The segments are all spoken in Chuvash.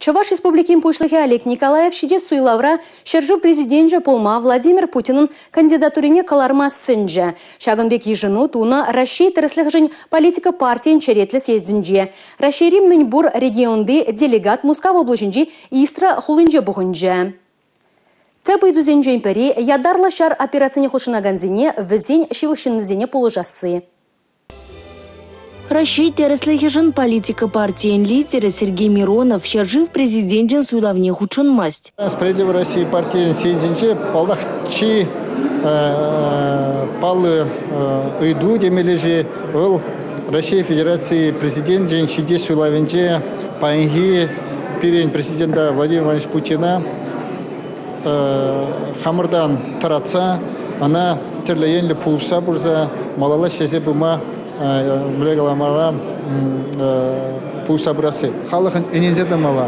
Чӑваш Республикин Пуҫлӑхӗ Олег Николаев ҫитес суйлавра ҫӗршыв президенчӗ пулма Владимир Путинӑн кандидатурине кӑларма сӗнчӗ. Ҫакӑн пек йышӑну тунӑ Раҫҫей тӗрӗслӗхӗшӗн политика партийӗн черетлӗ съездӗнче. Раҫҫейри мӗнпур регионти делегат Мускав облаҫӗнчи Истра хулинче пухӑнчӗ. Тӗп ыйтусенчен пӗри ятарлӑ ҫар операцине хутшӑнакансене вӗсен ҫывӑх ҫыннисене пулӑшасси. Раҫҫей тӗрӗслӗхӗшӗн политика партийӗн лидерӗ Сергей Миронов ҫӗршыв президенчӗн суйлавне хутшӑнмасть. Справедливая Россия партийӗн съездӗнче, паллах, чи паллӑ ыйту темелле-ши вӑл Раҫҫей Федераци президенчӗн ҫитес суйлавӗнче паянхи пирӗн президента Владимир Владимирович Путина хамӑртан тӑратса ӑна тӗрлӗ енлӗ пулӑшса пырса малалла ӗҫлесе пыма мӗнле каламалла пулӑшса пырасси. Халӑхӑн ӗненсе тӑмалла.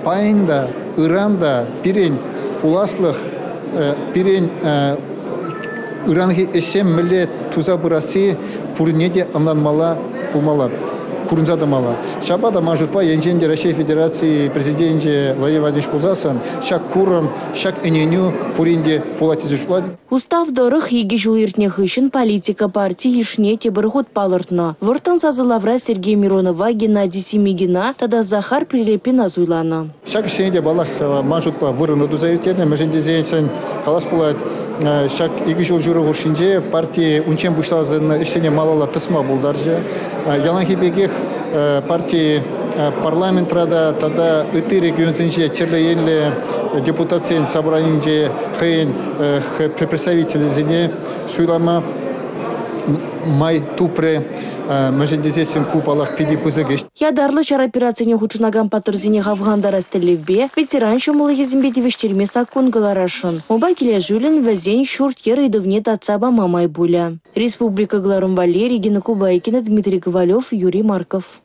Паян та, ыран та пирӗн пуласлӑх, пирӗн ыранхи ӗҫсем мӗнле туса пырасси пурне те ӑнланмалла пулмалла, курӑнса тӑмалла. Ҫапах та ман шутпа, енчен те Раҫҫей Федераци Президенчӗ Владимир Владимирович пулсассӑн ҫак курӑм, ҫак ӗненӳ пурин те пулать тесе шутлатӑп. Устав тӑрӑх 2 ҫул иртнӗ хыҫҫӑн политика парти йышне тепӗр хут палӑртнӑ. Вӑрттӑн сасӑлавра Сергей Миронова, Геннадий Семигина тата Захар Прилепина суйланӑ. Ҫак ӗҫсене те, паллах, ман шутпа вырӑнлӑ туса ирттернӗ. Мӗншӗн тесен, калас пулать, ҫак 2 ҫул ҫурӑ хушшинче парти унччен пуҫласа ӗҫсене малалла тӑсма пултарчӗ. Яланхи пекех парти парламентра та тата ытти регионсенче тӗрлӗ енлӗ депутатсен собранийӗнче хӑйӗн представителӗсене суйлама май тупрӗ. Мӗншӗн тесессӗн ку, паллах, питӗ пысӑк ӗҫ. Ятарлӑ ҫар операцине хутшӑнакан паттӑрсене хавхалантарас тӗллевпе ветеран ҫӑмӑллӑхӗсемпе тивӗҫтерме саккун кӑларасшӑн. Унпа килӗшӳллӗн вӗсен ҫурт-йӗр ыйтӑвне татса пама май пулӗ. Республика кӑларӑм валли Регина Кубайкина, Дмитрий Ковалев, Юрий Марков.